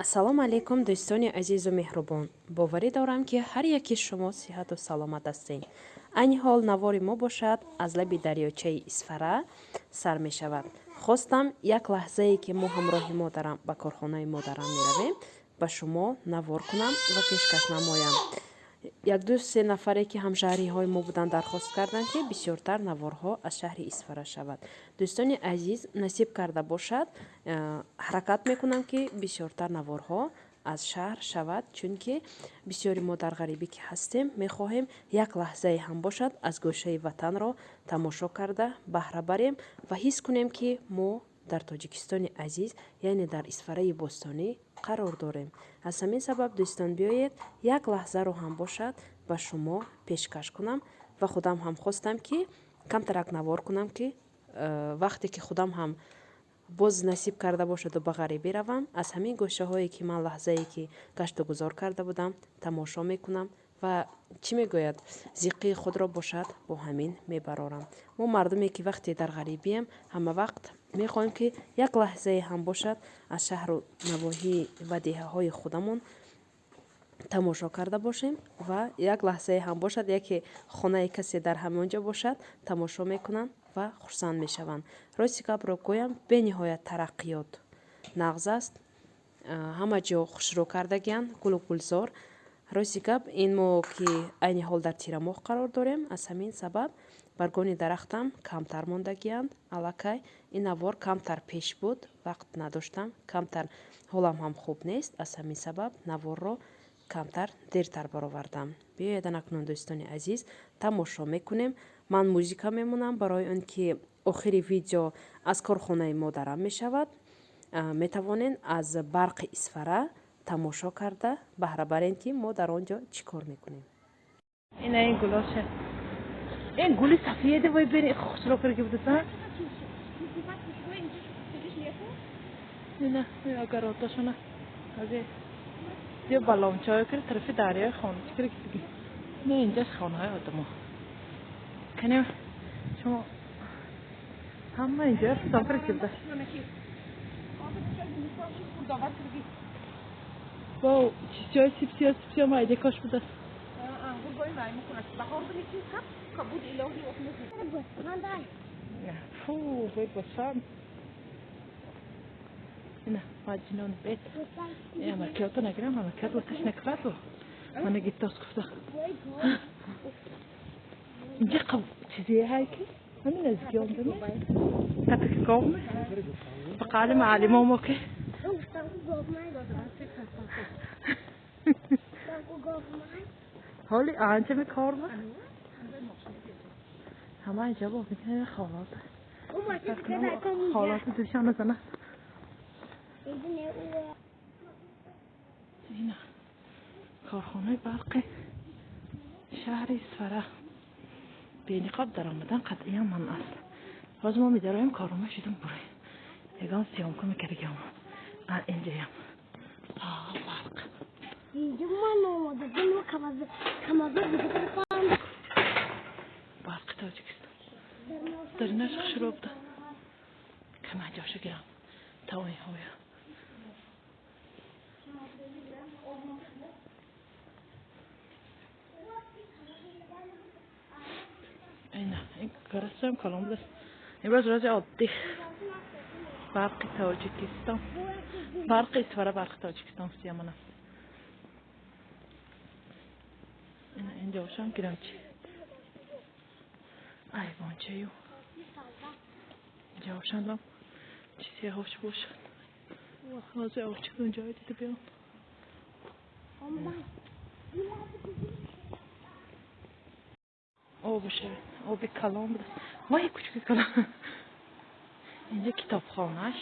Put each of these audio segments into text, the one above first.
Ассалому алайкум, дӯстони азизу меҳрубон. Боварӣ дорам, ки ҳар яки шумо сиҳату саломат ҳастед. Айни ҳол навори мо бошад, аз лаби дарёчаи Исфара сар мешавад. Хостам, як лаҳзае ки мо ҳамроҳи модарам ба корхонаи модарам меравем, ба шумо навор кунам ва пешкаш намоям. Якду се нафаре, ки ҳамшаҳриҳои мо буданд, дархост карданд, ки бисёртар наворҳо аз шаҳри Исфара шавад. Дӯстони азиз, насиб карда бошад, ҳаракат мекунам, ки бисёртар наворҳо аз шаҳр шавад, чунки бисёри мо дар ғарибӣ ки ҳастем, мехоҳем, як лаҳзае ҳам бошад, аз гӯшаи ватанро тамошо карда баҳра барем ва ҳис кунем, ки мо дар Тоҷикистони азиз, яъне дар Исфараи бостонӣ қарор дорем. Аз ҳамин сабаб, дӯстон, биёед, як лаҳзаро ҳам бошад, ба шумо пешкаш кунам ва худам ҳам хостам, ки камтарак навор кунам, ки вақте ки худам ҳам боз насиб карда бошаду ба ғарибӣ равам, аз ҳамин гӯшаҳое, ки ман лаҳзае ки гашту гузор карда будам, тамошо мекунам ва, чӣ мегӯяд, зиққии худро бошад, бо ҳамин мебарорам. Мо мардуме, ки вақте дар ғарибием, ҳама вақт мехоҳем, ки як лаҳзае ҳам бошад, аз шаҳру навоҳӣ ва деҳаҳои худамон тамошо карда бошем ва як лаҳзае ҳам бошад, яке хонаи касе дар ҳамон ҷо бошад, тамошо мекунанд ва хурсанд мешаванд. Рости гапро гӯям, бениҳоят тараққиёт нағз аст, ҳама ҷо хушрӯ кардагианд, гулу гулзор. Рости гап, ин мо ки айни ҳол дар тирамоҳ қарор дорем, аз ҳамин сабаб баргони дарахтам камтар мондагианд. Аллакай ин навор камтар пеш буд, вақт надоштам, камтар ҳолам ҳам хуб нест, аз ҳамин сабаб наворро камтар дертар баровардам. Биёед, анакнун, дӯстони азиз, тамошо мекунем. Ман музика мемонам, барои он ки охири видео аз корхонаи модарам мешавад. Метавонед аз барқи Исфара тамошо карда баҳра барем, ки мо дар он ҷо чӣ кор мекунем. Ина, ин гулоша, ин гули сафеде, вой, бери, хушро карги будаса. Ина агароташона азе ё балончаҳое ки тарафи дарёи хона чӣ карги. Не, инҷаш хонаҳои одамо. Канем, шумо ҳама инҷо ҳисоб карги буда. Во, чизҳои сипсиё, сипсиё майда кош будааст. Фу, вой, бошам. Ина маҷнун бет. Амакиёто нагирам, амакиёт латаш накарду. Мана гитос гуфта. Инҷа чизие ҳай, ки ҳамин наздики омдами. Катаки говме. Ба қавли муаллимо мо ки ҳоли анча мекорма. Ҳама инҷа бо мекунем холот. Холот душан назана. Ина корхонаи барқи шаҳри Исфара. Бениқоб даромадан қатъиян манъ аст. Ҳозир мо медароем, корона шудам бурем. Ягон съёмка мекардагиам. Инҷаям. Барқ. Барқи Тоҷикистон. Даринаш хушрӯ буда. Кама ҷоша гирам. Та оинҳоя. Ина, ин гарасам калон будааст. Имрӯз рӯзи оддӣ. Барқи Тоҷикистон. Барқи Исфара, барқи Тоҷикистон сиямана. Ина инҷошам гирам чи. Айвончаю. Инҷошам чизе ҳош бошад. Ҳозир овчик унҷое дида биём. Обша, оби калон будааст. Вай, кучуки калон. Инҷа китобхонаш.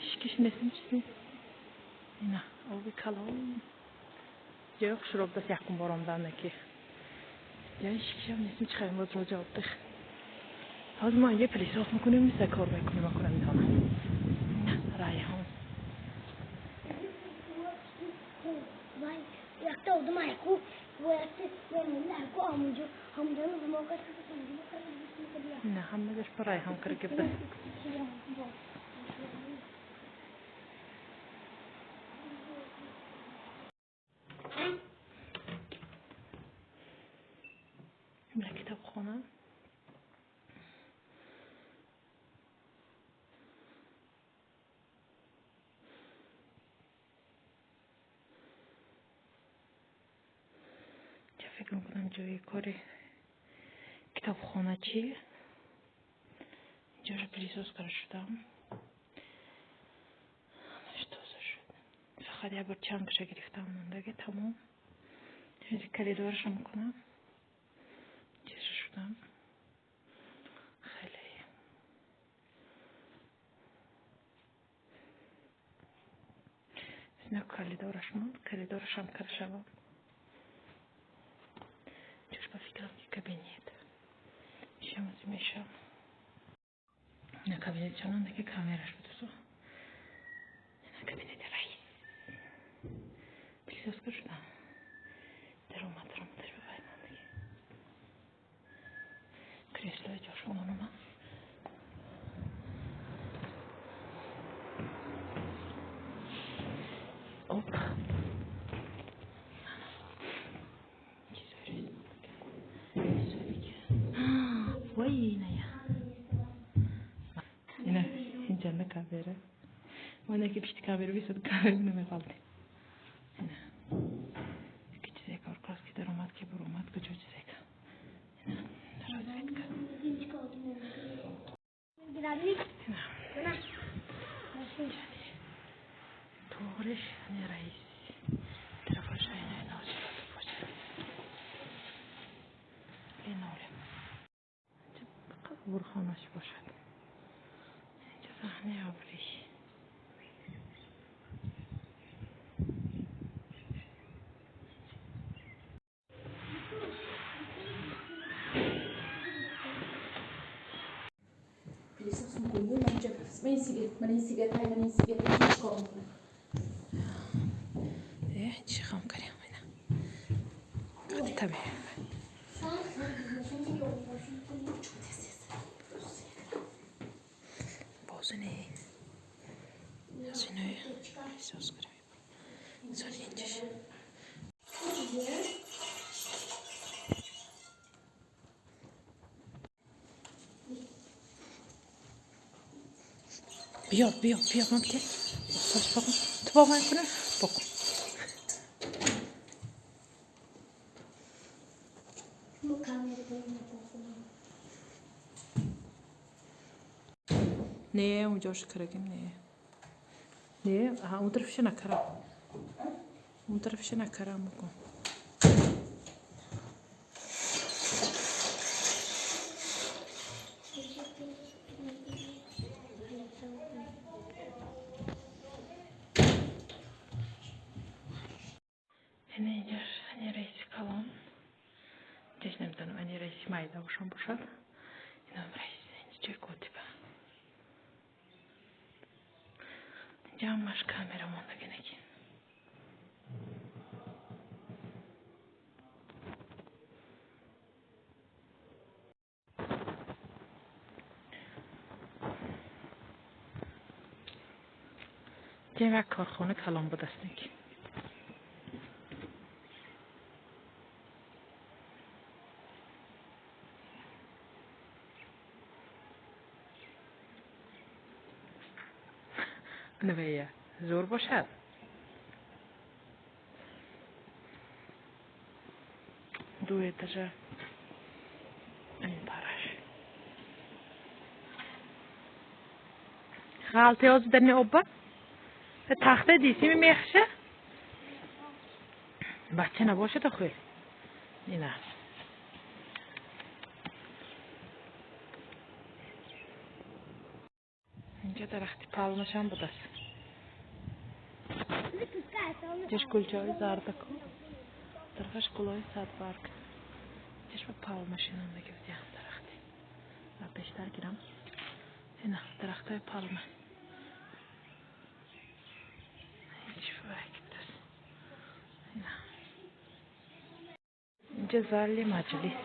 Ҳичкиш нестим, чизе. Ина оби калон. Ҷои хушрӯ будааст, якум бор омадан ки. Ҷои ҳичкишам нестим, чӣ хел имрӯз рӯзи отдых. Ҳозир мо инҷа пылесос мекунем, миса кор мекунем, акунам медонам. Ина райҳон. Ина ҳама ҷош ба райҳон карга будааст. Фикр мекунам, ҷои кори китобхоначӣ. Инҷоро пылесос карда шудам, ҳамаш тоза шуд. Фақат як бор чангша гирифтам, мондаги тамом. Коридорашо мекунам, чиза шудам. Хеле ина коридораш монд, коридорашам карда шавам. Ҷош ба фикрам, ки кабинет шамази мешавам. Ина кабинет чанонда, ки камераш будусо. Ина кабинети раис, пылесос карда шудам. Даромад, даромадаш ба вай мондаги, креслои ҷош монума. Оп, вой, иная, ина инҷанда камера. Мо ки пишти камера бисад, камера намеғалтем. Ина ки чизе кор каст, ки даромад, ки буромад, куҷо чизе ка. Ина разведка. Ина туғриш ани раис тарафаша, ина бошад, линолеум, қабурхонаш бошад. Инҷа саҳнаи абрӣ. Пылесос мекунӣ, ман ман ин сигарет, ман ин сигарет, ман ин сигарет чикор мекунам? Чӣ хам кардем, ина таби. Бозини аз инои пылесос кардем. Сони инҷаш. Биё, биё, биё, ман бите сос бакун, ту бо ман кунӣ, бакун. Мо камера дорем. Не, унҷош карагим, не, не, аҳа, он тарафиша накарам, он тарафиша накарам, букун. Ина инҷаш ани раиси калон. Инҷаш намедонам, ани раиси майда бошон бошад. Инам раис, инҷа ҷои котиба. Инҷа ҳамаш камера мондагинаки. Инҷа як корхона калон будаст неки. Навея зӯр бошад. Ду этажа ин параш. Ғалте ҳозир дар обба тахта дисими мехша, бача набошад охир. Ина инҷа дарахти палмашам будаст. Инҷаш гулчаҳои зардаку, тарафаш гулҳои садбарг. Инҷаш ба палма шинондаги буд, як дарахти. Пештар гирам. Ина дарахтҳои палма. Инҷа зали маҷлис.